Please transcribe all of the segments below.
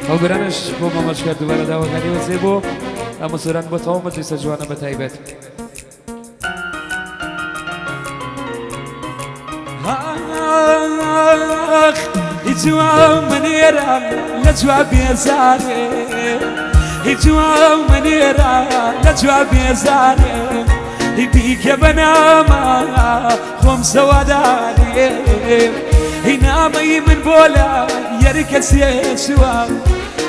ئەو گۆرانەش بۆ مامەشکار دووبارە داواکاری وەزێ بۆ ئەمە سۆران بۆ تەواو مەجلیسە جوانە بە تایبەت. ئاخ هیچ منێرە لە جواب بێزارێ هیچ منێرە لە جواب بێزارێ بیکە بەنامە خۆم سەوادانێ هی نامەی من بۆ لە یەری کەسێ چووە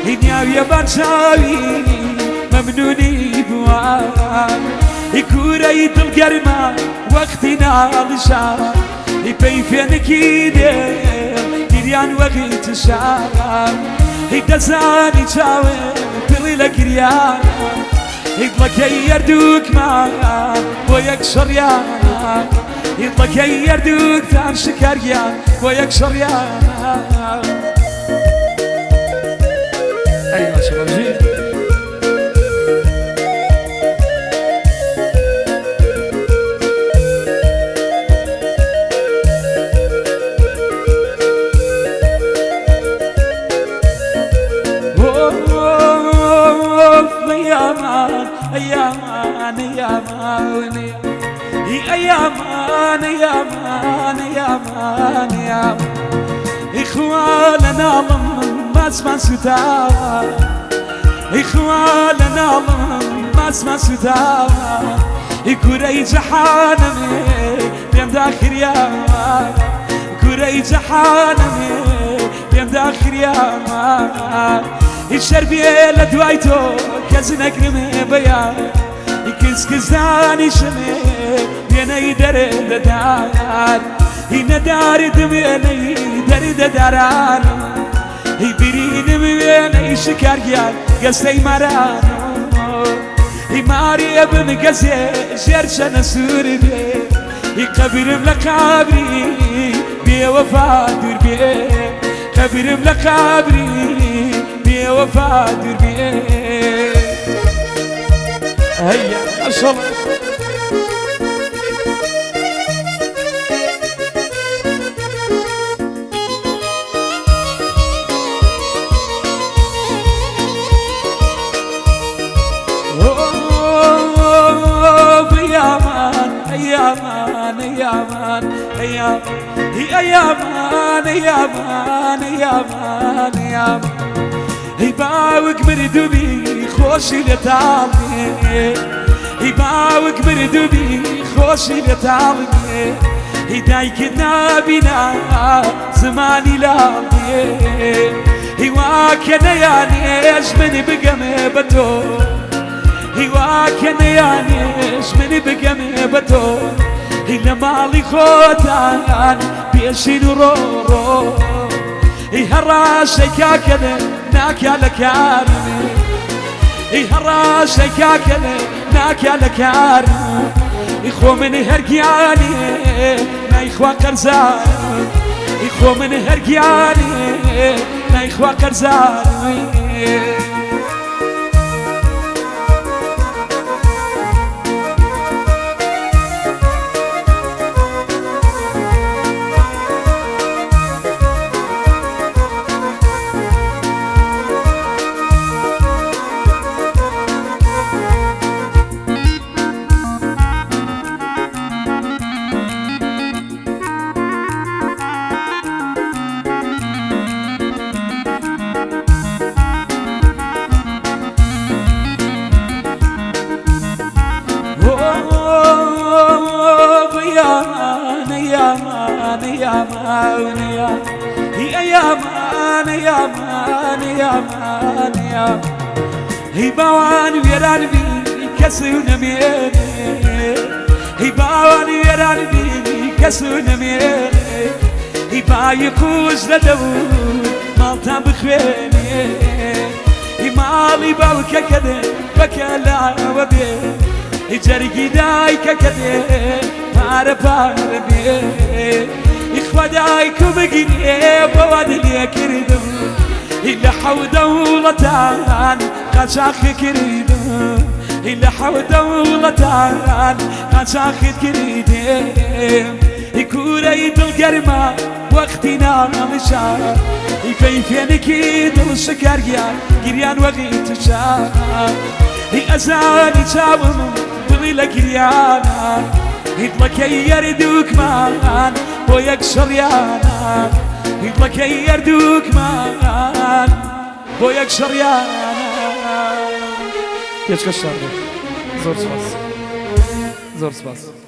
هی نیاویە بان چاوی مەمنونی بووە هی کوورەی دڵگەرمە وەختی ناڵشا هی پەی فێنکی دێ گریان وەخی تشا هی دەزانی چاوێ پڕی لە گریان هی دڵەکەی یەردووکمان بۆ یەک شەڕیان هی دڵەکەی یەردووکتان شکارگیان بۆ یەک شەڕیان. ئەی ماشەڵڵا بژی. ئەیامان ئەیامان ئەیامان ئەیامان ئەیامان ئەیامان ئیخوا لە ناڵم ماچمان سوتاوە ئیخوا لە ناڵم ماچمان سوتاوە ئی کورەی جەحانەمێ پێم داخریاوە کورەی جەحانەمێ پێم داخریاوە هیچ شەربێ لە دوای تۆ کەس نەگرمێ بەیان کزکزانیشمێ وێنەی دەرێ دەدار هی نەداری دمێنەی دەری دەدارانم هی برینم وێنەی شکارگیان گەستەی مارانم هی ماریە بم گەزێ ژێر چەنە سوور بێ هی قەبرم لە قابری بێوەفا دوور بێ قەبرم لە قابری بێوەفا دوور بێ. هەیە ئەشەڵ. ئەیامان ئەیامان ئەیامان ئەیامان ئەیامان ئەیامان ئەیامان هی باوک مردوبی خۆشی لە تاڵێ هی باوک مردوبی خۆشی لە تاڵێ هی دایکت نابینا زمانی لاڵێ هیوا کە نەیانێش منی بگەمێ بە تۆ هیوا کە نەیانێش منی بگەمێ بە تۆ هی لە ماڵی خۆتان پێشین و ڕۆڕۆ هی هەڕاشەی کاکەنێ ناکا لە کارمێ هی هەڕاشەی کاکەنێ ناکا لە کارم هی خۆ من هەرگیانێ نایخوا قەرزارم هی خۆ من هەرگیانێ نایخوا قەرزارم. هی باوان وێران بی کەس و نەمێنێ هی باوان وێران بی کەس و نەمێنێ هی بای قوش لە دەور ماڵتان بخوێنێ هی ماڵی باوکەکە دێ بەکەلاوە بێ هی جەرگی دایکەکە دێ پارە پارە بێ ئیخوا دایک و بگیرێ بەوە لێ کردم هی لە حەو دەوڵەتان قاچاخی کردم هی لە حەو دەوڵەتان قاچاخت کردم. کوورەی دڵگەرما وەختی ناڵشا کەیفێنکی دڵ شکارگیان گریان وەغی تشا ئەزانی چاوم دڵی لە گریانە هیدڵەکەی یەردووکمان بۆ یەک شەڕیانە هیدڵەکەی یەردووکمان بۆ یەک شەڕیانە پێشکەشتان بێت زۆر سپاس زۆر سپاس.